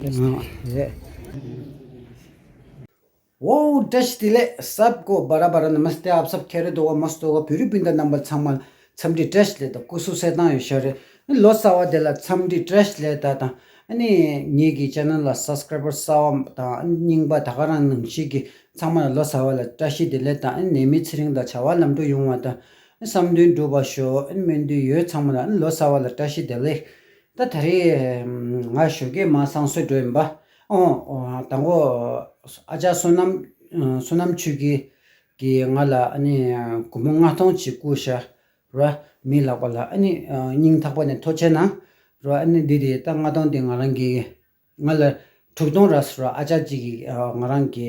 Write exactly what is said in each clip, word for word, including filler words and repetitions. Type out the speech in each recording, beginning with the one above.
རེད། Wow, བཀྲ་ཤིས་བདེ་ལེགས། सबको बड़ा बड़ा नमस्ते, आप सब खैरियत होगा, मस्त होगा। བོད་རིགས་སྤུན་ཟླ་རྣམ་པ་ཚང་མ་འཚམས་འདྲི་བཀྲ་ཤིས་བདེ་ལེགས་དང་སྐུ་གཟུགས་གསལ་ཐང་ཡོད་ཤག་རེད། ལོ་གསར་བ་དེ་ལ་འཚམས་འདྲི་བཀྲ་ཤིས་བདེ་ལེགས་དང་། ཨ་ནི་ངེད་ཀྱི་ཆེ་ནལ་ལ་སབ་སི་ཀ་རའི་བར་གསར་བ་དང་རྙིང་པ་ད་ག་རང་ནང་བཞིན་གྱི་ཚང་མ་ལ་ལོ་གསར་བ་ལ་བཀྲ་ཤིས་བདེ་ལེགས་དང་། ཨ་ནི་ནད་མེད་ཚེ་རིང་དང་བྱ་བ་ལམ་འགྲོ་ཡོང་བ་དང་། ཨ་ནི་བསམ་དོན་འགྲུབ་པ་ཤོག་ཨ་ནི་སྨོན་འདུན་ཡོད་ཚང་མ་ལ་ཨ་ནི་ལོ་གསར་བ་ལ་བཀྲ་ཤིས་བདེ་ལེགས། ད་ད་རེས་ང་ཞོགས་ཀས་མར་བསང་གསོལ་འགྲོ་ཡིན་པ། ཨོ་ཨོ་དང་པོ་ཨ་ཅག་བསོད་ནམས་ཨ་བསོད་ནམས་ཆོས་སྐྱིད་ཀྱིས་ང་ལ་ཨ་ནི་སྒོར་མོ་ལྔ་སྟོང་ཅིག་བསྐུར་ཤག་ར། མི་ལག་པ་ལ་ཨ་ནི་ཨ་སྙིང་ཐག་པ་ནས་ཐུགས་རྗེ་ཆེ་གནང་། ར་ཨ་ནི་འདི་དེ་ད་ལྔ་སྟོང་དེ་ང་རང་གི་ང་ལ་དྲུག་སྟོང་རག་སོང་ར། ཨ་ཅག་གཅིག་གིས་ཨ་ང་རང་གི་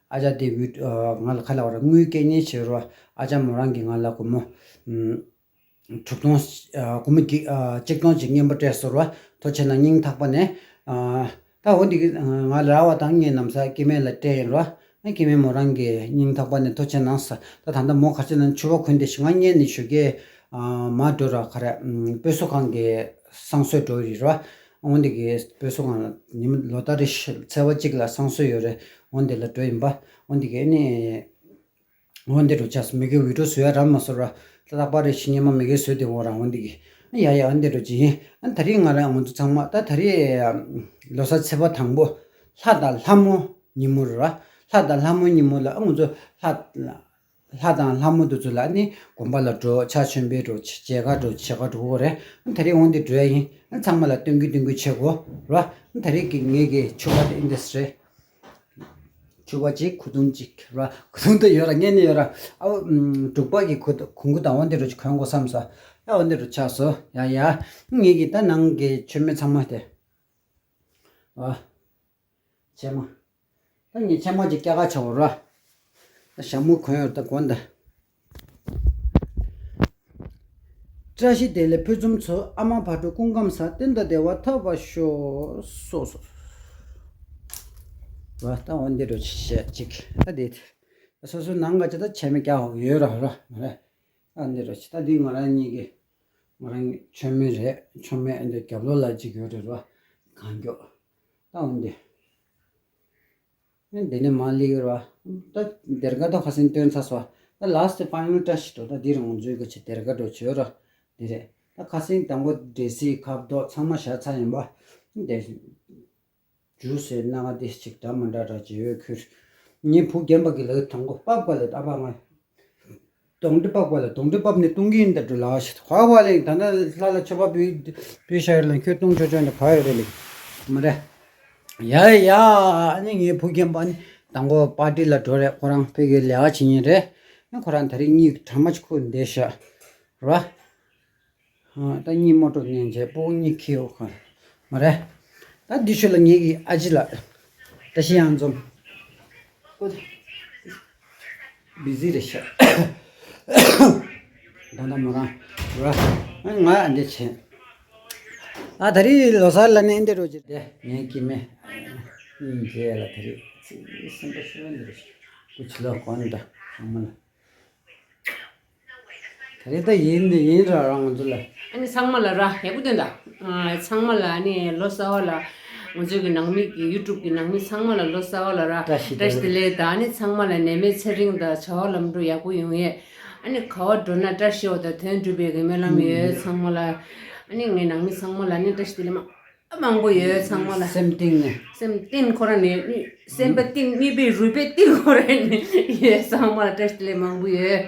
ཨ་ཅག་དེ་བི་ཨ་ང་ལ་ཁ་ལ་བ་ར་དངུལ་སྐྱེལ་མཁན་བྱེད་ར། ཨ་ཅག་མོ་རང་གིས་ང་ལ་སྒོར་མོ་ཨམ་དྲུག་སྟོང་ཨ་སྒོར་མོ་གཅིག་ཨ་གཅིག་སྟོང་གཅིག་རྔན་པ་སྤྲད་སོང་ར། ཐུགས་རྗེ་ཆེ་གནང་། སྙིང་ཐག་པ་ནས། ཨ་ད་འོ་འདི་གི་ང་རག་པ་དང་ངས་ནམ་ཟླ་སྐྱེ་དམན་ལ་སྤྲད་ཡིན་ར། ཨ་སྐྱེ་དམན་མོ་རང་གིས་སྙིང་ཐག་པ་ནས་ཐུགས་རྗེ་ཆེ་གནང་ཟེར། ད་ད་ལྟ་མོ་ག་ཚོད་ན་ཕྱུ་པ་གོན་བསྡད་ཤག་ང་ཉལ་ནས་ཞོགས་ཀས་ཨ་མར་འགྲོ་ར། ག་རེ་ཨམ་དཔེ་གསོ་ཁང་གི་བསང་གསོལ་འགྲོ་ཡིན་ར། འོ་འདི་གི་དཔེ་གསོ་ཁང་ལ་ཉི་མ་ལོ་ལྟར་རེ་ཚེས་པ་གཅིག་ལ་བསང་གསོལ་ཡོད་རེད། འོ་འདི་ལ་འགྲོ་ཡིན་པ། འོ་འདི་གི་ཨ་ནི། འོ་འདི་འདྲ་བྱས་སོང་། མི་གི་བི་ཌིའོ་བཟོ་ཡ་རག་མ་སོང་ར། ད་རྟག་པར་རེ་བཞིན་ཉི་མ་མི་གི་བཟོས་ཏེ་འོ་ར། འོ་འདི་གི་ཡ་ཡ་འདི་འདྲ་ཅིག་ཡིན། ཨ་ད་རེས་ང་རང་ང་ཚོ་ཚང་མ་ད་ད་རེས་ལོ་གསར་ཚེས་པ་དང་པོ་ལྷ་དང་ལྷ་མོ་ཉིན་མོ་རེད་ར། ལྷ་དང་ལྷ་མོ་ཉིན་མོ་ལ་ཨ་ང་ཚོ་ལྷ་ལྷ་དང་ལྷ་མོ་དེ་ཚོ་ལ་ནི་དགོན་པ་ལ་འགྲོ། ཕྱག་མཆོད་འབུལ་འགྲོ། མཇལ་ཁ་འགྲོ། མཇལ་ཁ་འགྲོ་གི་རེད། ཨ་ད་རེས་འོ་འདི་འགྲོ་ཡ་ཡིན། ཨ་ཚང་མ་ལ་སྟོན་གི་སྟོན་གི་བྱེད་དགོས་ར། ཨ་ད་རེས་ཀྱི་ངེད་ཀྱི་ཕྱུ་པ་དེ་ཨིན་དེ་རེད། ཕྱུ་པ་གཅིག་གོས་ཐུང་གཅིག་ར། གོས་ཐུང་དེ་ཡོད་ར། ངས་ནི་ཡོད་ར། ཨ་འབྲུག་པ་གི་གོས་གོང་གོས་དང་འོ་འདི་འདྲ་ཅིག་གོན་དགོས་བསམ་སོང་། ཡ་འོ་འདི་འདྲ་ཆགས་སོང་། ཡ་ཡ། ངེད་ཀྱི་ད་ནང་གི་མཆོད་མེ་ཚང་མ་དེ། ཨ་ཕྱེ་མ། ད་ངས་ཕྱེ་མ་ཅིག་སྐྱ་ཀ་ཆགས་ར། ད་ཞྭ་མོ་གོན་ཡོད་ད་གོན་ད། བཀྲ་ཤིས་བདེ་ལེགས་ཕུན་སུམ་ཚོགས། ཨ་མ་བག་དྲོ་སྐུ་ཁམས་བཟང་། བསྟན་དང་བདེ་བ་ཐོབ་པར་ཤོག་སོ་སོ། བ་ད་འོ་འདི་འདྲ་ཅིག་བཤད་ཅིག་ད་དེ་སོ་སོའི་ནང་ག་ཅི་ད་ཆད་མེད་ཀྱང་ཡོད་ར་ར་མ་རེད། ད་འདི་འདྲ་ཅིག་ད་འདི་ང་རང་གཉིས་ཀྱི་ང་རང་མཆོད་མེ་རེད། མཆོད་མེ་འདི་རྒྱབ་ལོགས་ལ་ཅིག་ཡོད་རེད་ར། གང་མགྱོགས་ད་འོ་འདི། ཨ་འདི་ནས་མར་སླེབས་ཡོད་ར། ད་སྡེར་ཁ་ད་ཁ་སང་སྟོན་ཚར་སོང་། ད་ལཱ་སི་ཊི་ཕའི་ནལ་ཊཆ་འགྲོ། ད་འདི་རང་ཚོའི་ག་ཆེ་སྡེར་ཁ་འགྲོ་བྱོས་ར། འདི་རེད། ད་ཁ་སང་དང་པོ་འབྲས་སིལ་ཁབ་ཏོག་ཚང་མ་བཞག་ཚར་ཡིན་པ། འདི་ཇུས་སི་སྣ་ཁ་འདི་ཅིག་འདྲ་མི་འདྲ་འདྲ་བྱེད་ཡོད་ཁུར། ངའི་བུ་རྒན་པ་གི་ལག་དང་པོ་པབ་ག་ལ་ད་པ་ང་། གདོང་འདྲེ་པབ་ག་ལ་གདོང་འདྲེ་པབ་ནས་བཏུང་གི་ཡིན་ད་འགྲོ་ལ་ཞིག་ག་བ་ལེ། ད་ནི་ལྷ་ལ་མཆོད་པ་བུ་བུ་ཤ་ཡོད་ལ་ཁྱོད་བཏུང་ཆོག་ཆོག་འདི་ག་ཡོད་རེད་ལེ། མ་རེད། ཡ་ཡ། ཨ་ནི་ངའི་བུ་རྒན་པ་ནི་དང་པོ་པར་ཊི་ལ་འགྲོ་རེད། ཁོ་རང་ཕ་གིར་ལས་ཀ་བྱེད་མཁན་རེད། ཨ་ཁོ་རང་ད་རེས་གཉིད་གྲ་མ་ཅིག་ཁུག་བསྡད་ཤག་ར། ཨ་ད་གཉིད་མ་འགྲོ་ནས་བྱས་སྤུ་གུ་གཉིད་ཁུག་ཡོད་ཁ་མ་རེད། ད་འདི་ཤོད་ལ་ངེད་ཀྱི་ཨ་ཅེ་ལགས་བཀྲ་ཤིས་གཡང་འཛོམས། བི་ཟི་རེད་ཤག་ད་ད་མོ་རང་ར། ང་འདི་བྱེད། ཨ་ད་རེས་ལོ་གསར་ལ་ནི་འདི་རོ་ཅི་དེ་ངའི་སྐྱེ་དམན་སྙིང་རྗེ་ལ་ད་རེས་ཚིག་སེམས་པ་ཤོར་འདི་རེད་ཤག་སྐུ་ཕྱི་ལོགས་གོན་ད་ཚང་མ་ལ། ད་རེས་ད་ཡིན་འདི་ཡིན་ར་རང་ཚོ་ལ། ཨ་ནི་ཚང་མ་ལ་ར་ཡག་པོ་སྟོན་ད། ཨ་ཚང་མ་ལ་ཨ་ནི་ལོ་གསར་བ་ལ་ང་ཚོའི་གི་ནང་མི་གི་ཡུ་ཊུབ་གི་ནང་མི་ཚང་མ་ལ་ལོ་གསར་བ་ལ་ར་བཀྲ་ཤིས་བཀྲ་ཤིས་བདེ་ལེགས་དང་། ཨ་ནི་ཚང་མ་ལ་ནད་མེད་ཚེ་རིང་དང་བྱ་བ་ལམ་འགྲོ་ཡག་པོ་ཡོང་ཡས། ཨ་ནི་ག་བ་འགྲོ་ན་བཀྲ་ཤིས་པ་དང་དོན་འགྲུབ་པའི་གི་སྨོན་ལམ་ཡོད་ཚང་མ་ལ། ཨ་ནི་ངའི་ནང་མི་ཚང་མ་ལ་ཨ་ནི་བཀྲ་ཤིས་བདེ་ལེགས་མ། མང་པོ་ཡོད་ཚང་མ་ལ། སེམས་གཏིང་ནས། སེམས་གཏིང་ཁོ་རང་ནས་སེམས་པ་གཏིང་གཉིས་པའི་རུས་པའི་གཏིང་ཁོ་རང་ནས་ཡོད་ཚང་མ་ལ་བཀྲ་ཤིས་བདེ་ལེགས་མང་པོ་ཡོད།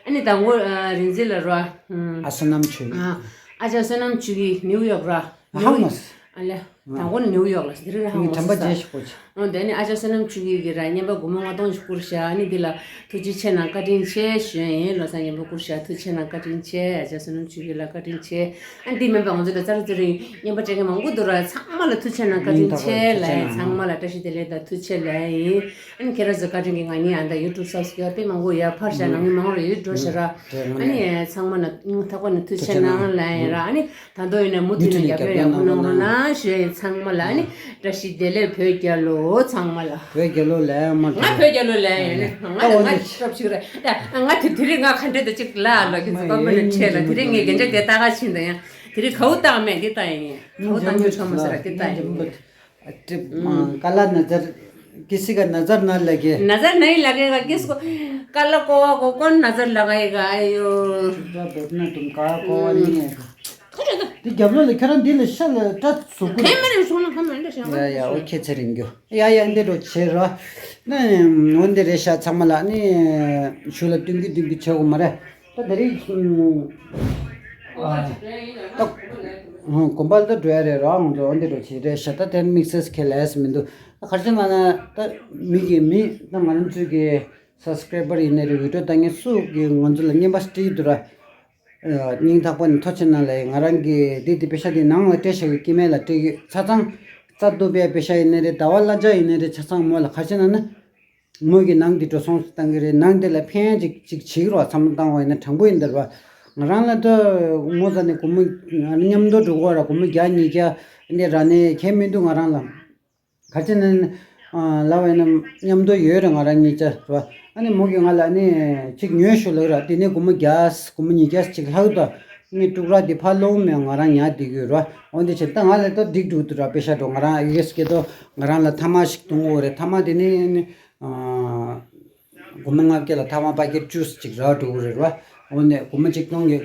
ཨ་ནི་དང་པོ་རིན་འཛིན་ལ་རོ། ཨ་བསོད་ནམས་ཆོས་ཀྱི། ཨ་ཅག་བསོད་ནམས་ཆོས་ཀྱི་ནིའུ་ཡོག་ར། ཧ་མ། ཨ་ལེ། དང་པོ་ནིའུ་ཡོག་ལ་དེ་རིང་ཧ་མ་ངའི་དྲན་པ་བརྗེད་ཤག་པོ་ཆེ། འོ་དེ་ནི་ཨ་ཅག་བསོད་ནམས་ཆོས་ཀྱི་གི་ར་རྔན་པ་སྒོར་མོ་ལྔ་སྟོང་ཞིག་བསྐུར་ཤག་ཨ་ནི་འདི་ལ་ཐུགས་རྗེ་ཆེ་གནང་། བཀའ་དྲིན་ཆེ་ཞུ་ཡིན། ལོ་གསར་རྔན་པ་བསྐུར་ཤག་ཐུགས་རྗེ་ཆེ་གནང་། བཀའ་དྲིན་ཆེ། ཨ་ཅག་བསོད་ནམས་ཆོས་ཀྱི་ལ་བཀའ་དྲིན་ཆེ། ཨ་འདི་མིན་པ་ང་ཚོ་ལ་ཙར་ཙི་རིང་རྔན་པ་སྤྲད་མཁན་མང་པོ་འདུག་ར། ཚང་མ་ལ་ཐུགས་རྗེ་ཆེ་གནང་། བཀའ་དྲིན་ཆེ་ལ་ཡིན། ཚང་མ་ལ་བཀྲ་ཤིས་བདེ་ལེགས་དང་ཐུགས་རྗེ་ཆེ་ལ་ཡིན། ཨ་ནི་ཁྱེད་རང་ཚོ་བཀའ་དྲིན་གྱིས་ང་གཉིས་ཨ་ད་ཡུ་ཊུབ་སབ་སི་ཀེ་རབ་དཔེ་མང་པོ་ཡོད། ཕར་བཞག་ནང་མི་མང་པོ་ཡོད་འགྲོ་ཤག་ར། ཨ་ནི་ཚང་མ་ལ་སྙིང་ཐག་པ་ནས་ཐུགས་རྗེ་ཆེ་གནང་ལ་ཡིན་ར། ཨ་ནི་ད་དུང་ཡིན་ན་མུ་མཐུད་ནས་རྒྱབ་སྐྱོར་ཡག་པོ་གནང་རོགས་གནང་ཞུ་ཡིན། ཚང་མ་ལ་ཨ་ནི་བཀྲ་ཤིས་བདེ་ལེགས། བོད་རྒྱལ་ལོ། ཚང་མ་ལ། བོད་རྒྱལ་ལོ་ལ་ཡང་མ། ང་བོད་རྒྱལ་ལོ་ལ་ཡང་ཡིན་ནི་ང་ལ་ང་ཞབས་ཞུ་རེད། ང་དེ་དེ་རིང་ང་ག་འདྲ་དེ་གཅིག་ལ་ལ་གི་ཚོ་པ་མི་ནི་ཆེ་ལ། དེ་རིང་ངས་རྒན་ཆ་དེ་ལྟ་ག་ཕྱིན་ད་ཡང་དེ་རིང་གའུ་བཏང་མེད་དེ་ལྟ་ཡིན། གའུ་བཏང་རྒྱུ་ཆོག་མ་ཟེར་ར་དེ་ལྟ་ཡིན། काला नजर, किसी का नजर ना लगे। नजर नहीं लगेगा किसको? काला कौवा को कौन नजर लगाएगा? आयो। बैठना तुम काला कौवा नहीं है। དེ་རྒྱབ་ལོགས་ལ་ཁྱེད་རང་འདི་ལ་ཤ་ལ་སྐྲ་ཟུག་གི། ཁེ་མེ་རེ་སོང་ན་ཁ་མེ་འདྲ་ཤ། ཡ་ཡ། ཨོ་ཁེ་ཚེ་རིང་རྒྱུ། ཡ་ཡ། འདི་འགྲོ་བྱེད་རོ། ན་འོན་ཏེ་རེད་ཤག་ཚང་མ་ལ་ནི་ཞུ་ལ་སྟོན་གི་སྟོན་གི་བྱེད་དགོས་མ་རེད། ད་དེ་རིང་ཨ་ད་གོམ་པ་ལ་འགྲོ་ཡ་རེད་རོ། འོན་ཏེ་འགྲོ་བྱེད་རེད་ཤག་ད་དེ་དམིགས་བསལ་ཁས་ལེན་མི་འདུག་ད་ག་རེ་བྱས་ན་ན་ད་མི་གི་མི་ད་ང་རང་ཚོའི་གི་སབ་སི་ཀ་རའི་བར་ཡིན་ནའི་རེད། བི་ཌི་ཡོ་ལྟ་མཁན་སུ་གི་ང་ཚོ་ལ་རྔན་པ་སྤྲད་ཀྱི་འདུག་ར། སྙིང་ཐག་པ་ནས་ཐུགས་རྗེ་ཆེ་གནང་ལགས། ང་རང་གི་འདི་འདི་པེ་ཤ་འདི་ནང་ལ་སྤྲད་བཞག་གི་སྐྱེ་དམན་ལ་སྤྲད་ཀྱི་ཆ་ཚང་། རྩ་ཐུབ་པའི་པེ་ཤ་ཡིན་ནའི་རེད། ཟླ་བ་གླ་ཆ་ཡིན་ནའི་རེད། ཆ་ཚང་མོ་ལ་ག་རེ་བྱས་ན་ན། མོ་གི་ནང་འདི་འགྲོ་སོང་བཏང་གི་རེད། ནང་འདི་ལ་ཕན་ཅིག་ཅིག་བྱེད་ཀྱི་རོགས། བསམ་བློ་བཏང་བ་ཡིན་ན་དྲང་པོ་ཡིན་འདིར་བ། ང་རང་ལ་ད་མོ་ཟ་ནས་སྒོར་མོ་མཉམ་དུ་འགྲོ་གི་ར། སྒོར་མོ་བརྒྱ་ཉིས་བརྒྱ་འདི་རག་ནས་ཁྱད་མི་འདུག་ང་རང་ལ། ག་ཅི་ནས་ལབ་པ་ཡིན་ན་མཉམ་དུ་ཡོད་རེད་ང་རང་གཉིས་ཆ་རེད་བ། ཨ་ནི་མོ་གིས་ང་ལ་ཨ་ནི་ཅིག་ཉོས་ཤོག་ལབ་ར། དེ་ནས་སྒོར་མོ་བརྒྱ་སྒོར་མོ་ཉིས་བརྒྱ་ཅིག་ལྷག་ད། ངས་ཀྲུག་ར་དེ་ཕར་སློང་མེད། ང་རང་ཉར་བསྡད་ཀྱི་ཡོད་རེད་བ། འོན་ཏེ་བྱས་ད་ང་ལ་ད་འགྲིག་འགྲོ་གི་འདུག་ར། པེ་ཤ་འགྲོ་ང་རང་ཡུ་ཨེས་སྐད་དོ་ང་རང་ལ་ཐ་མག་ཞིག་གཏོང་དགོས་རེད། ཐ་མག་དེ་ནི་ཨ་ནི། སྒོར་མོ་ལྔ་བརྒྱ་ལ་ཐ་མག་པ་ཀེཊ་བཅུ་ཅིག་རག་འགྲོ་གི་རེད་ར། འོ་ནས་སྒོར་མོ་ཆིག་སྟོང་གི་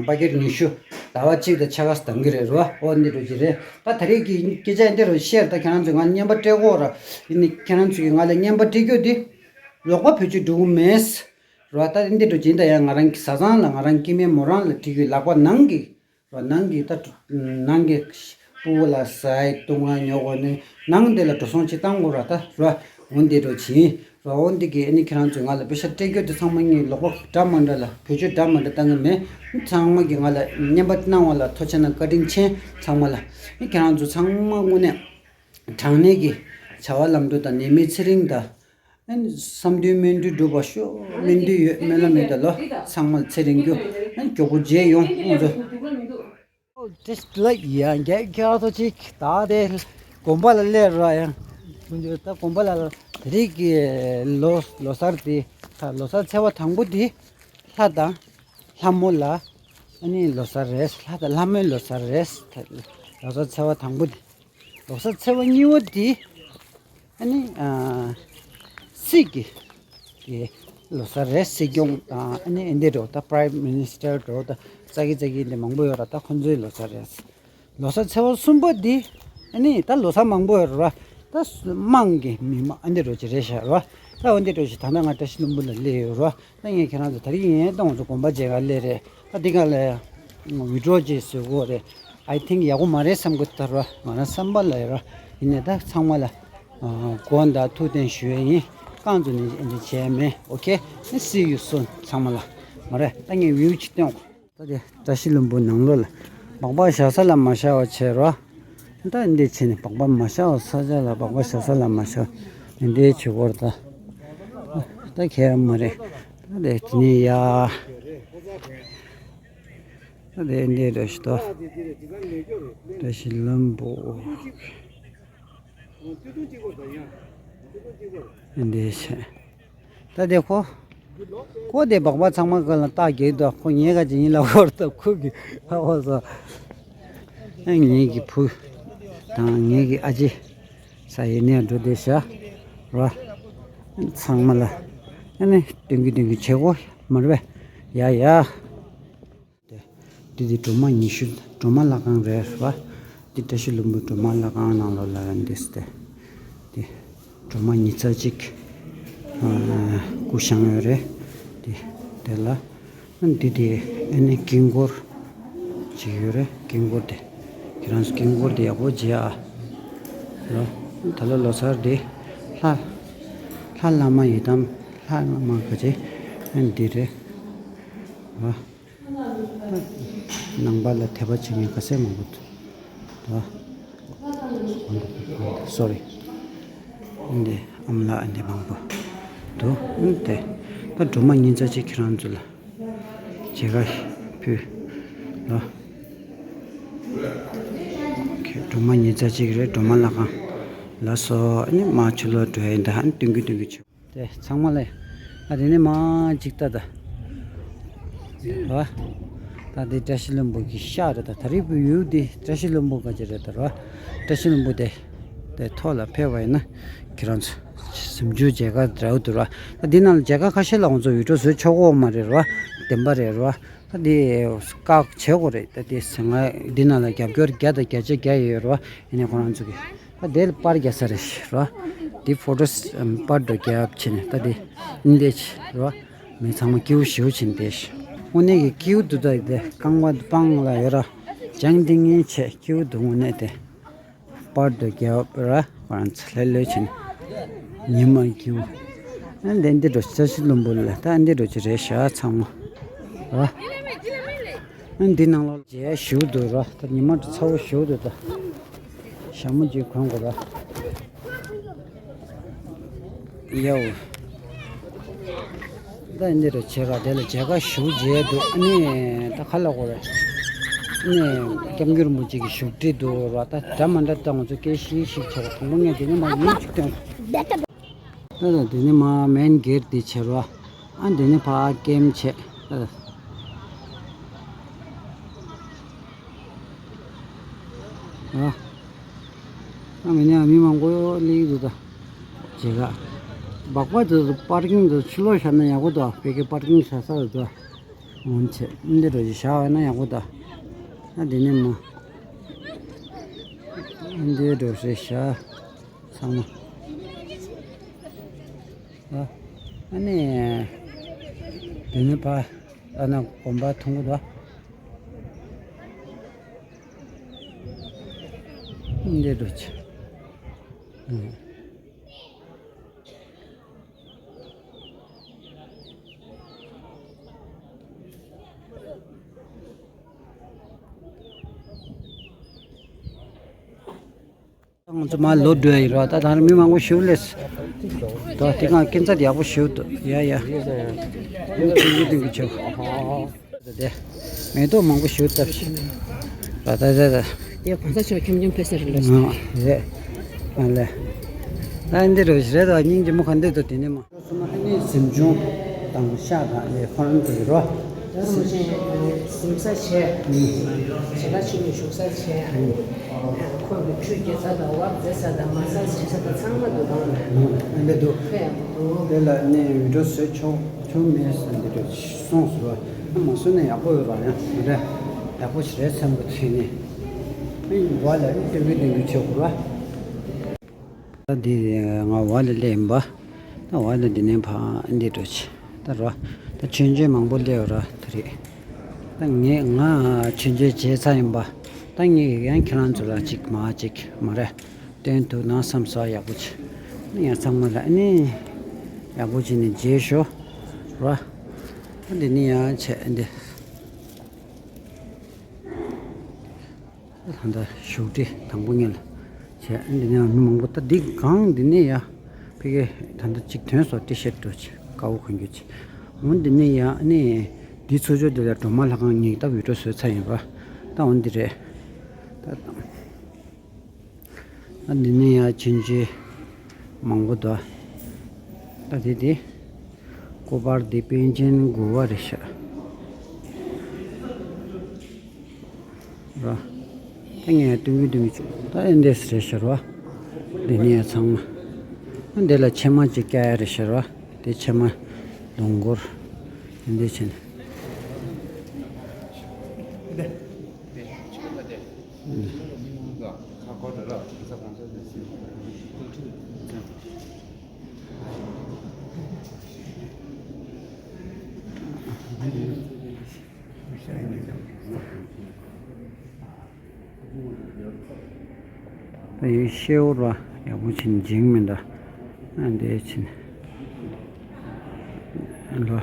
པ་ཀེཊ་ཉི་ཤུ་ཟླ་བ་གཅིག་དང་ཕྱེད་ཀ་འདང་གི་རེད་ར། འོ་འདི་འགྲོ་གི་རེད། ད་ད་རེས་ཀྱི་སྐད་ཆ་འདི་རུ་བཤད། ད་ཁྱེད་རང་ཚོས་ང་ལ་རྔན་པ་སྤྲད་དགོས་ར། ཡིན་ནའི་ཁྱེད་རང་ཚོས་ང་ལ་རྔན་པ་སྤྲད་རྒྱུ་འདི་ལོག་པ་བེད་སྤྱོད་འགྲོ་གི་མེད་ར། ད་འདི་འགྲོ་གི་ཡིན། ད་ཡང་ང་རང་གི་བཟའ་ཚང་ལ་ང་རང་སྐྱེ་དམན་མོ་རང་ལ་སྤྲད་རྒྱུ་ལག་པ་ནང་གི་ར། ནང་གི་ད་ནང་གི་སྤུ་གུ་ལ་ཟ་ཡི་བཏུང་ང་ཉོ་དགོས་ནི་ནང་དེ་ལ་འགྲོ་སོང་ཅིག་བཏང་དགོས་ར། ད་ར་འོ་འདི་འགྲོ་གི་ཡིན་ར། འོ་འདི་གི་ཨ་ནི་ཁྱེད་རང་ཚོས་ང་ལ་པེ་ཤ་སྤྲད་རྒྱུ་དེ་ཚང་མ་ངས་ལོག་པ་འདྲ་མ་འདྲ་ལ་བེད་སྤྱོད་འདྲ་མ་འདྲ་བཏང་གི་མེད། ཚང་མ་གིས་ང་ལ་རྔན་པ་གནང་བ་ལ་ཐུགས་རྗེ་གནང་། བཀའ་དྲིན་ཆེ་ཚང་མ་ལ། ཨ་ནི་ཁྱེད་རང་ཚོ་ཚང་མ་དངོས་གནས་དྲང་གནས་ཀྱི་བྱ་བ་ལམ་འགྲོ་དང་ནད་མེད་ཚེ་རིང་དང་། ཨ་ནི་བསམ་དོན་སྨོན་འདུན་འགྲུབ་པ་ཤོག་སྨོན་འདུན་ཡོད། སྨོན་ལམ་ཡོད་ད་ལོ། ཚང་མ་ཚེ་རིང་རྒྱུ། ཨ་ནི་མགྱོགས་པོ་མཇལ་ཡོང་ཁོང་ཚོ། ཏེ་ལ་ཡང་རྒྱལ་ཁྱག་ཐོ་ཅིག་ད་དེ་དགོན་པ་ལ་སླེབས་ར་ཡང་། ད་དགོན་པ་ལ་དེ་རིང་གི་ལོ་ལོ་གསར་དེ་ད་ལོ་གསར་ཚེས་པ་དང་པོ་དེ་ལྷ་དང་ལྷ་མོ་ལ་ཨ་ནི་ལོ་གསར་རེད། ལྷ་དང་ལྷ་མོའི་ལོ་གསར་རེད། ལོ་གསར་ཚེས་པ་དང་པོ་དེ། ལོ་གསར་ཚེས་པ་གཉིས་པ་དེ་ཨ་ནི་ཨ་སྲིད་ཀྱི་དེ་ལོ་གསར་རེད། སྲིད་སྐྱོང་དང་ཨ་ནི་ཨེ་འདི་འགྲོ་ད་པ་རའིམ་མི་ནི་སི་ཊར་འགྲོ་ད་ཙག་གི་ཙག་གི་འདི་མང་པོ་ཡོད་ར། ད་ཁོ་ཚོའི་ལོ་གསར་རེད། ལོ་གསར་ཚེས་པ་གསུམ་པ་འདི་ཨ་ནི་ད་ལོ་གསར་མང་པོ་ཡོད་ར། ད་དམངས་ཀྱི་མི་མང་ཨེ་འདི་འགྲོ་ཅིག་རེད་ཤག་ར། ད་ཨེ་འདི་འགྲོ་ཞིག་ད་ལྟ་ང་བཀྲ་ཤིས་ལྷུན་པོ་ལ་སླེབས་ཡོད་ར། ད་ངས་ཁྱེད་རང་ཚོ་ད་རིང་ཡིན་ད་ང་ཚོ་དགོན་པ་མཇལ་ག་སླེབས་རེད། ད་འདི་ག་ལ་བི་ཌི་ཡོ་ཅིག་བཟོ་དགོས་རེད། ཨའི་ཐིང་ཡག་པོ་མ་རེད་བསམ་གི་ད་ར། ང་རང་བསམ་པ་ལ་ཡ་ར། ཡིན་ནའི་ད་ཚང་མ་ལ་ཨ་དགོངས་དག་ཐུགས་བདེན་ཞུ་ཡ་ཡིན། རྐང་བཙུགས་ནས་འདི་བྱས་མེད། ཨོ་ཁེ། See you soon ཚང་མ་ལ། མ་རེད། ད་ངས་བིའུ་ཅིག་སྟོན། ད་དེ་བཀྲ་ཤིས་ལྷུན་པོ་ནང་ལོགས་ལ་སྦག་སྦག་བཞག་ས་ལ་མ་བཞག་པ་བྱས་ར། ད་འདི་བྱས་ནས་སྦག་སྦག་མ་བཞག་པ་ས་ཆ་ལ་སྦག་སྦག་བཞག་ས་ལ་མ་བཞག་པ་འདི་བྱེད་དགོས་རེད་ད། ད་ཁྱད་མ་རེད། ད་དེ་དེ་ནས་ཡ། ད་དེ་འདི་རེད་ཤི་ཏོ། བཀྲ་ཤིས་ལྷུན་པོ། འདི་བྱས། ད་དེ་ཁོ། ཁོ་དེ་སྦག་སྦག་ཚང་མ་ག་ལ་རྟགས་རྒྱག་འདུག་ཁོ་ངའི་ག་ཅིག་ཡིན་ལབ་ཁོ་རེད་ད། ཁོ་གི་ཨ་ཁོ་ཚོ། ཨ་ངེད་ཀྱི་བུ་དང་ངེད་ཀྱི་ཨ་ཅེ་ས་ཡིན་ནས་འགྲོ་བསྡད་ཤག་ར། ཚང་མ་ལ་ཨ་ནི་སྟོན་གི་སྟོན་གི་བྱེད་དགོས་མ་རེད་པས། ཡ་ཡ། དེ་འདི་འདི་སྒྲོལ་མ་ཉི་ཤུ་སྒྲོལ་མ་ལྷ་ཁང་རེད་བ། འདི་བཀྲ་ཤིས་ལྷུན་པོའི་སྒྲོལ་མ་ལྷ་ཁང་ནང་ལོགས་ལ་རེད་འདི་སྟེ། འདི་སྒྲོལ་མ་ཉི་ཚེ་གཅིག་ཨ་སྐུ་བཞེངས་ཡོད་རེད། འདི་དེ་ལ་འདི་དེ་ཨ་ནི་དཀྱིལ་འཁོར་ཅིག་ཡོད་རེད། དཀྱིལ་འཁོར་དེ་ཁྱེད་རང་ཚོ་དཀྱིལ་འཁོར་དེ་ཡག་པོ་མཇལ་ཨ། ལོ་ད་ལོ་ལོ་གསར་དེ་ལྷ་ལྷ་བླ་མ་ཡི་དམ་ལྷ་བླ་མ་ག་ཅེ་ཨ་ནི་འདི་རེད་བ། ནང་པ་ལ་དད་པ་བྱེད་མཁན་ག་ཚད་མང་པོ་འདུག་ད། སོ་རི། འདི་ཨ་མ་ལགས་འདི་མང་པོ་འདུག་དེ་ད་སྒྲོལ་མ་ཉི་ཚེ་གཅིག་ཁྱེད་རང་ཚོ་ལ་མཇལ་ཁ་ཕུལ་ལ། སྒྲོལ་མ་ཉི་ཚེ་གཅིག་རེད། སྒྲོལ་མ་ལྷ་ཁང་ལ་སོ་ཨ་ནི་མ་ཆུ་ལོག་འགྲོ་ཡ་ཡིན། ད་ཨ་ནི་སྟོན་གི་སྟོན་གི་ཆུ། དེ་ཚང་མ་ལ་ཨ་དེ་ནས་མ་ཅིག་ལྟ་ད། ར། ད་དེ་བཀྲ་ཤིས་ལྷུན་པོ་གི་ཤག་རེད་ད། ད་རེས་བུ་ཡུལ་དེ་བཀྲ་ཤིས་ལྷུན་པོ་ག་ཅི་རེད་ད་ར། བཀྲ་ཤིས་ལྷུན་པོ་དེ། དེ་ཐོག་ལ་ཕེབས་པ་ཡིན་ན་ཁྱེད་རང་ཚོ་གཟིམ་ཆུང་མཇལ་ཁ་འདྲ་བོ་འདུག་ར། ད་འདི་ནང་ལ་མཇལ་ཁ་ཁ་ཤས་ལ་ང་ཚོ་བི་ཌི་ཡོ་བཟོས་ཆོག་གོ་མ་རེད་ར། བདེན་པ་རེད་ར། ད་འདི་བཀག་བྱེད་དགོས་རེད། ད་འདི་ཟེར་ང་འདི་ནང་ལ་རྒྱབ་སྐྱོར་བརྒྱ་དང་བརྒྱ་ཆ་བརྒྱ་ཡོད་ར། ཡིན་ནའི་ཁོ་རང་ཚོ་གི་ད་འདི་ལ་པར་རྒྱག་ས་རེད་ར། འདི་ཕོ་ཊོ་པར་འདྲ་རྒྱབ་བྱས་ནས་ད་འདི་འདི་བྱས་ར། མི་ཚང་མ་སྐྱིད་པོ་ཞེ་པོ་བྱས་ནས་བསྡད་ཤག་དངོས་གནས་ཀྱི་སྐྱིད་པོ་འདུག་ད་འདི་རྐང་པ་སྤང་ལ་ཡོད་ར། ཅང་ཏིང་ངེ་བྱས་སྐྱིད་པོ་འདུག་དངོས་གནས་དེ། པར་དུ་རྒྱབ་ར་ཁོ་རང་ཚ་ལྷོད་ལྷོད་བྱས་ནས་ཉི་མ་སྐྱིད་པོ། ཨ་འདི་འདི་འགྲོ་ས་ཤི་ལུམ་བུ་ལ་ད་འདི་འགྲོ་ཅི་རེད་ཤག་ཚང་མ་ར། ཨ་འདི་ནང་ལོགས་མཇལ་ཞེ་པོ་འདུག་ར། ད་ཉི་མ་ཚ་པོ་ཞེ་པོ་འདུག་ད་ཞྭ་མོ་ཅིག་གོན་དགོས་ར། ཡའོ། ད་འདི་རུ་བྱེད་ག་དེ་ལ་མཇལ་ཁ་ཞུ་བྱས་འདུག་ཨ་ནི་ད་ཁ་ལ་གོ་རེད། ཨ་ནི་སྐྱབས་མགོན་རིན་པོ་ཆེ་གི་བཞུགས་ཁྲི་འདུག་ར། ད་འདྲ་མ་འདྲ་ད་ང་ཚོ་སྐད་ཤིག་ཤིག་བྱེད་ག་དང་པོ་ངས་དེ་ནས་མ་ཡིན་ཅིག་སྟོན། ད་ད་དེ་ནས་མ་མེན་གེར་དེ་བྱེད་ར། ཨ་དེ་ནས་ཕ་ཀེམ་བྱེད། ད་ཨ། ཨ་མི་ནས་མི་མང་པོ་སླེབས་འདུག་ད། བྱེད་ག་སྦག་སྦག་དེ་ཚོ་པར་ཀིང་དེ་ཕྱི་ལོགས་བཞག་ན་ཡག་པོ་འདུག་བོད་ཀྱི་པར་ཀིང་བཞག་ས་རེད་འདུག་འོན་ཆེ་འདི་འགྲོ་ཞིག་བཞག་ཡོད་ན་ཡག་པོ་འདུག་ཨ་འདི་ནས་མ། འདི་འགྲོ་ཞིག་བཞག་ཚང་མ། ཨ་ནི། འདི་ནས་ཕ། ཨ་ན་གོམ་པ་མཐོང་གི་འདུག་འདི་འགྲོ་ཆེ། ཨ། ང་ཚོ་མར་ལོག་འགྲོ་ཡ་ཡིན་ར། ད་ད་རུང་མི་མང་པོ་ཞིག་སླེབས། ད་དེ་གང་སྐྱིན་ཚ་ཡག་པོ་ཞིག་འདུག་ཡ་ཡ། ཡིན་ཏིང་གི་ཏིང་གི་ཆེ་བ། དེ་མེ་ཏོག་མང་པོ་ཞིག་བཏབ་ཤིག་ར། ད་ད་ད། དེ་གོང་ས་མཆོག་ཁྱོམ་ཁྱོམ་ཕེབས་ས་རེད་ལ། ཨ་རེད། ཨ་ལེ། ད་འདི་རུ་རེད་ད་སྙིང་རྗེ་མོ་ག་འདི་འདུག་དེ་ནས་མ། སོ་མ་ཨ་ནི་གཟིམ་ཆུང་དང་ཤག་དང་ལས་ཁོ་རང་དེ་རོ། ད་རུང་ཅན་གཟིམ་ས་བྱས། བྱེད་ལ་ཆུ་མི་བཞུགས་ས་བྱས། ཁོང་གི་ཁྲུས་རྒྱག་ས་དང་འབག་རྫས་ས་དང་མ་རྩ་བྱེད་ས་དང་ཚང་མ་འདུག་གང་ལ། ཨ་འདི་འདུག་ཕེབས་འདུག་དེ་ལ་ནི་འོས་འགྲོ་བཟོས་ཆོག་ཆོག་མེད་ཟེར་འདི་འདྲ་གསུངས་སོང་། མ་བཟོས་ན་ཡག་པོ་ཡོད་ར། ཡང་མི་འདྲ་ཡག་པོ་ཞིག་རེད་བསམ་གི་ཚུལ་ནས། ཨ་ཡིན་བ་ལ་ཨི་སྟོན་གི་སྟོན་གི་བྱེད་དགོས་ར། ད་འདི་ང་བ་ལ་སླེབས་ཡིན་པ། ད་བ་ལ་འདི་ནས་ཕ་འདི་འགྲོ་ཆེ། ད་རོ། ད་མཆོད་མཇལ་མང་པོ་སླེབས་ར་ད་རེད། ད་ངས་ང་མཆོད་མཇལ་བྱས་ཚར་ཡིན་པ། ད་ངས་ཡང་ཁྱེད་རང་ཚོ་ལ་གཅིག་མ་གཅིག་མ་རེད། སྟོན་ཐུབ་ན་བསམ་ས་ཡག་པོ་ཆེ། ཡང་ཚང་མ་ལ་ཨ་ནི། ཡག་པོ་བྱས་ནས་མཇལ་ཤོག་ར། ད་འདི་ནས་ཡང་བྱས་འདི། ད་ལྟ་བཞུགས་ཁྲི་དང་པོ་ཉིད་ལ་བྱས། འདི་ནས་མི་མང་པོ་ད་འདི་གང་འདི་ནས་ཡ་ཕ་གི་ད་ལྟ་གཅིག་ཐོན་སོང་། ཊི་ཤར་ཊི་འདྲ་བོ་ཅིག་དཀར་པོ་གོན་རྒྱུ་ཅིག་འོ་འདི་ནས་ཡ་ཨ་ནི་འདི་ཚུར་ཕྱོགས་འདི་ལ་སྒྲོལ་མ་ལྷ་ཁང་ཉིད་ད་བི་ཌི་ཡོ་བཟོས་ཚར་ཡིན་པ། ད་འོ་འདི་རེད། ད་ད་འདི་ནས་ཡ་ཆུང་ཆུང་མང་པོ་འདུག་ད་དེ་དེ་སྐུ་པར་འདི་པཎ་ཆེན་དགུ་པ་རེད་ཤག་ར། ད་ངས་སྟོན་གི་སྟོན་གི་བྱུང་། ད་ཨེ་འདྲས་རེད་ཤག་ར། འདི་ནས་ཚང་མ། འདི་ལ་ཕྱེ་མ་ཅིག་བཀལ་ཡ་རེད་ཤག་ར། དེ་ཕྱེ་མ་ལོངས་སྐོར་ཨེ་འདྲས་བྱས་ནས། ད་ཡོད་ཤེའུ་ར་ཡག་པོ་ཕྱིན་འཇིང་མི་འདྲ། ཨ་འདི་ཕྱིན་ལོ།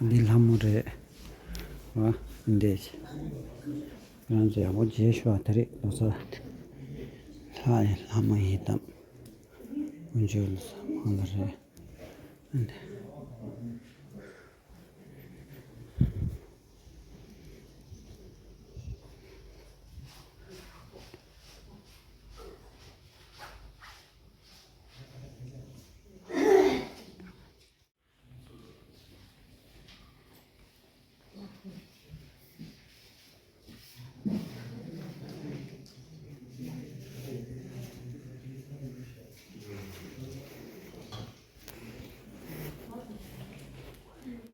འདི་ལྷ་མོ་རེད། ཨ་འདི། ང་ཚོ་ཡག་པོ་མཇལ་ཤོག་ད་རེས་ལོ་གསར། ལྷ་ཡི་ལྷ་མོ་ཡིན་དམ། འཇོལ་ས་མང་ལ་རེད། ལྷན་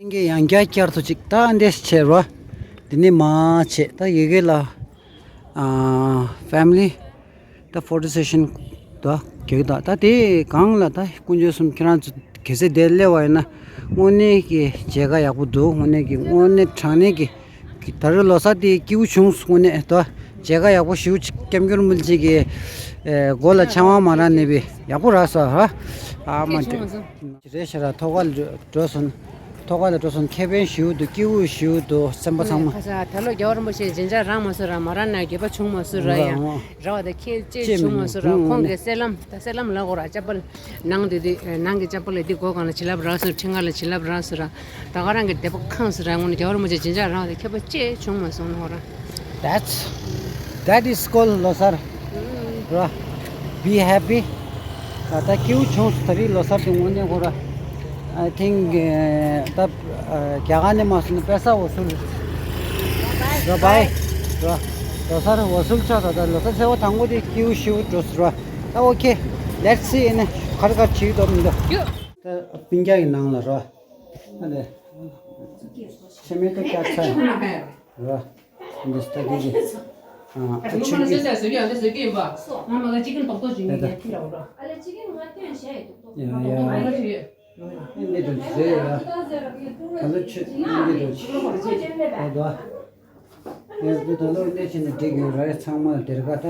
རྒྱས་ཡང་བསྐྱར་བསྐྱར་དུ་ཅིག་ད་འདེས་བྱས་རོ། འདི་ནི་མ་བྱས་ད་ཡི་གེ་ལ། ཨ། ཕེ་མི་ལི། ད་ཕོ་ཊོ་སེ་ཤན་ད་གེག་ད་ད་དེ་གང་ལ་ད་དཀོན་མཆོག་གསུམ་ཁྱེད་རང་ཚོ་གལ་སྲིད་དེ་སླེབས་པ་ཡིན་ན་དངོས་གནས་ཀྱི་མཇལ་ཁ་ཡག་པོ་འདུག་དངོས་གནས་ཀྱི་དངོས་གནས་དྲང་གནས་ཀྱི་ད་རེས་ལོ་གསར་དེ་སྐྱིད་པོ་བྱུང་སོང་། དངོས་གནས་ད་མཇལ་ཁ་ཡག་པོ་ཞེ་པོ་ཅིག་སྐྱབས་མགོན་རིན་པོ་ཆེ་གི་ཨེ་མགོ་ལ་ཆང་བ་མ་རག་ནས་པའི་ཡག་པོ་རག་སོང་ཧ། ཨ་མ་དེ་རེད་ཤག་ར། ཐོག་ཁ་ལ་འགྲོ་སོང་། ཐོག་ཁ་ལ་འགྲོ་སོང་། ཁེ་ཕན་ཞེ་པོ་འདུག་སྐྱིད་པོ་ཞེ་པོ་འདུག་སེམས་པ་ཚང་མ། ཁ་ས་ད་ལོ་རྒྱལ་བ་རིན་པོ་ཆེ་སྦྱིན་བདག་རག་མ་སོང་ར། མ་རག་ན་འགྱོད་པ་བྱུང་མ་སོང་ར། ཡང་ར་བ་དང་ཁྱེད་ཅེས་བྱུང་མ་སོང་ར། ཁོང་གི་སེ་ལམ་ད་སེ་ལམ་ལ་གོ་ར་ཅ་པལ་ནང་དེ་དེ་ནང་གི་ཅ་པལ་ལ་དེ་གོ་གང་ལ་བྱིན་རླབས་རག་སོང་། ཁྲི་ང་ལ་བྱིན་རླབས་རག་སོང་ར། ད་ག་རང་གི་བདེ་པོ་ཁེངས་སོང་ར། དངོས་གནས་རྒྱལ་བ་རིན་པོ་ཆེ་སྦྱིན་བདག་རག་དེ་ཁྱད་པར་ཅེས་བྱུང་མ་སོང་ནོ་ར། That's that is called ལོ་གསར། ར། Be happy. ད་སྐྱིད་པོ་བྱུང་སོང་། ད་རེས་ལོ་གསར་དེ་དངོས་གནས་ཁོ་ར། I think ད་རྒྱ་གར་ནས་མ་སོང་ན་པེ་ས་འོ་སུལ། ར་བའི། ར། ལོ་གསར་འོ་སུལ་ཆགས། ད་ད་ལོ་གསར་ཚེས་པ་དང་པོ་དེ་སྐྱིད་པོ་ཞེ་པོ་འགྲོ་སོང་ར། ད་ཨོ་ཁེ། Let's see ཨ་ནི་ག་རེ་ག་རེ་བྱེད་ཀྱི་འདུག་མི་འདུག་ད་སྤུན་ཀྱག་གི་ནང་ལ་ར། ཨ་ནི། ཆེ་མེད་དུ་བཀྱག་ཚར། ར། འདི་སྟ་གི་གི་ཨ་ཨ་ཆུ་གི་ཨ་ལེ་ཅི་ཀིན་ཏོག་ཏོག་ཅིག་ངས་ཁྱེར་རོགས་ར། ཨ་ལེ་ཅི་ཀིན་ང་སྟོན་བྱས་ཡོད་ཏོག་ཏོག་ཡ་ཡ། ཨ་ལེ་ཅི་ཡོད། ཨེ་འདི་འདྲ་བྱས་ཡ། ད་ལོ་ཆུ་ཨེ་འདི་འདྲ་བྱས་ད་དོ། ངས་འདི་ད་ལོ་འདི་བྱས་ནས་འགྲིག་ཡོད་ར། ཚང་མ་ལ་དེར་ག་ད།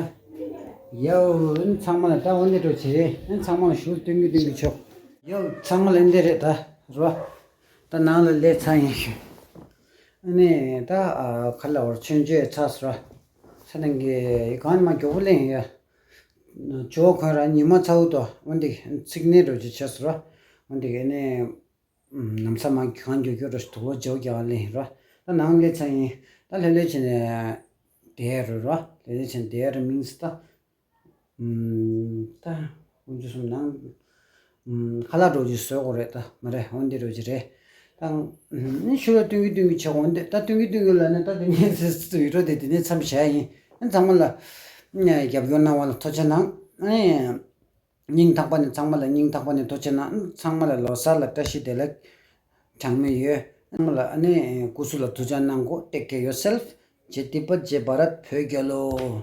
ཡའོ། ཨེ་ཚང་མ་ལ་ད་འོ་འདི་འདྲ་བྱས་ཨེ་ཚང་མ་ལ་ཞུ་སྟོན་གི་སྟོན་གི་ཆོག་ཡའོ། ཚང་མ་ལ་འདི་རེད་ད་ར། ད་ནང་ལ་སླེབས་ཚར་ཡིན་ཞུ། ཨ་ནི་ད་ཨ་ག་ལ་བར་ཆོས་མཇལ་ཚར་སོང་ར། ས་ནང་གི་གང་མ་མགྱོགས་པོ་ལེན་ཡ། ཇོ་ཁོན་ར་ཉི་མ་ཚ་བོ་དོ་འོན་ཏེ་ཚིག་ནས་འགྲོ་ཅི་ཆ་སོང་ར། འོན་ཏེ་ཨ་ནི་ནམ་ས་མ་གང་མགྱོགས་མགྱོགས་འགྲོ་ཞིག་དུག་ལོ་ཇོ་རྒྱག་ལེན་ར། ད་ནང་སླེབས་ཚར་ཡིན། ད་ལྷོད་ལྷོད་བྱས་ནས་བསྡད་རོ་ར། ལྷོད་ལྷོད་བྱས་ནས་བསྡད་ར་མིན་སི་ད། ད་དཀོན་མཆོག་གསུམ་ནང་ཁ་ལག་འགྲོ་རྒྱུ་བཟོ་དགོས་རེད་ད། མ་རེད་འོན་ཏེ་འགྲོ་རྒྱུ་རེད་ད། ཤུ་ར་སྟོན་གི་སྟོན་གི་ཆོག་འོན་ཏེ་ད་སྟོན་གི་སྟོན་གི་ལ་ནི་ད་དེ་ནས་ཟེར་ཡོད་འགྲོ་དེ་དེ་ནས་མཚམས་བཞག་ཡིན། ཚང་མ་ལ་རྒྱབ་སྐྱོར་གནང་བ་ལ་ཐུགས་རྗེ་གནང་། སྙིང་ཐག་པ་ནས་ཚང་མ་ལ་སྙིང་ཐག་པ་ནས་ཐུགས་རྗེ་གནང་། ཚང་མ་ལ་ལོ་གསར་ལ་བཀྲ་ཤིས་བདེ་ལེགས་གྲངས་མེད་ཡོད། ཚང་མ་ལ་ཨ་ནི་སྐུ་གཟུགས་ལ་ཐུགས་ཅག་གནང་གོ Take care yourself. Jai Tibetan, Jai Bharat, བོད་རྒྱལ་ལོ།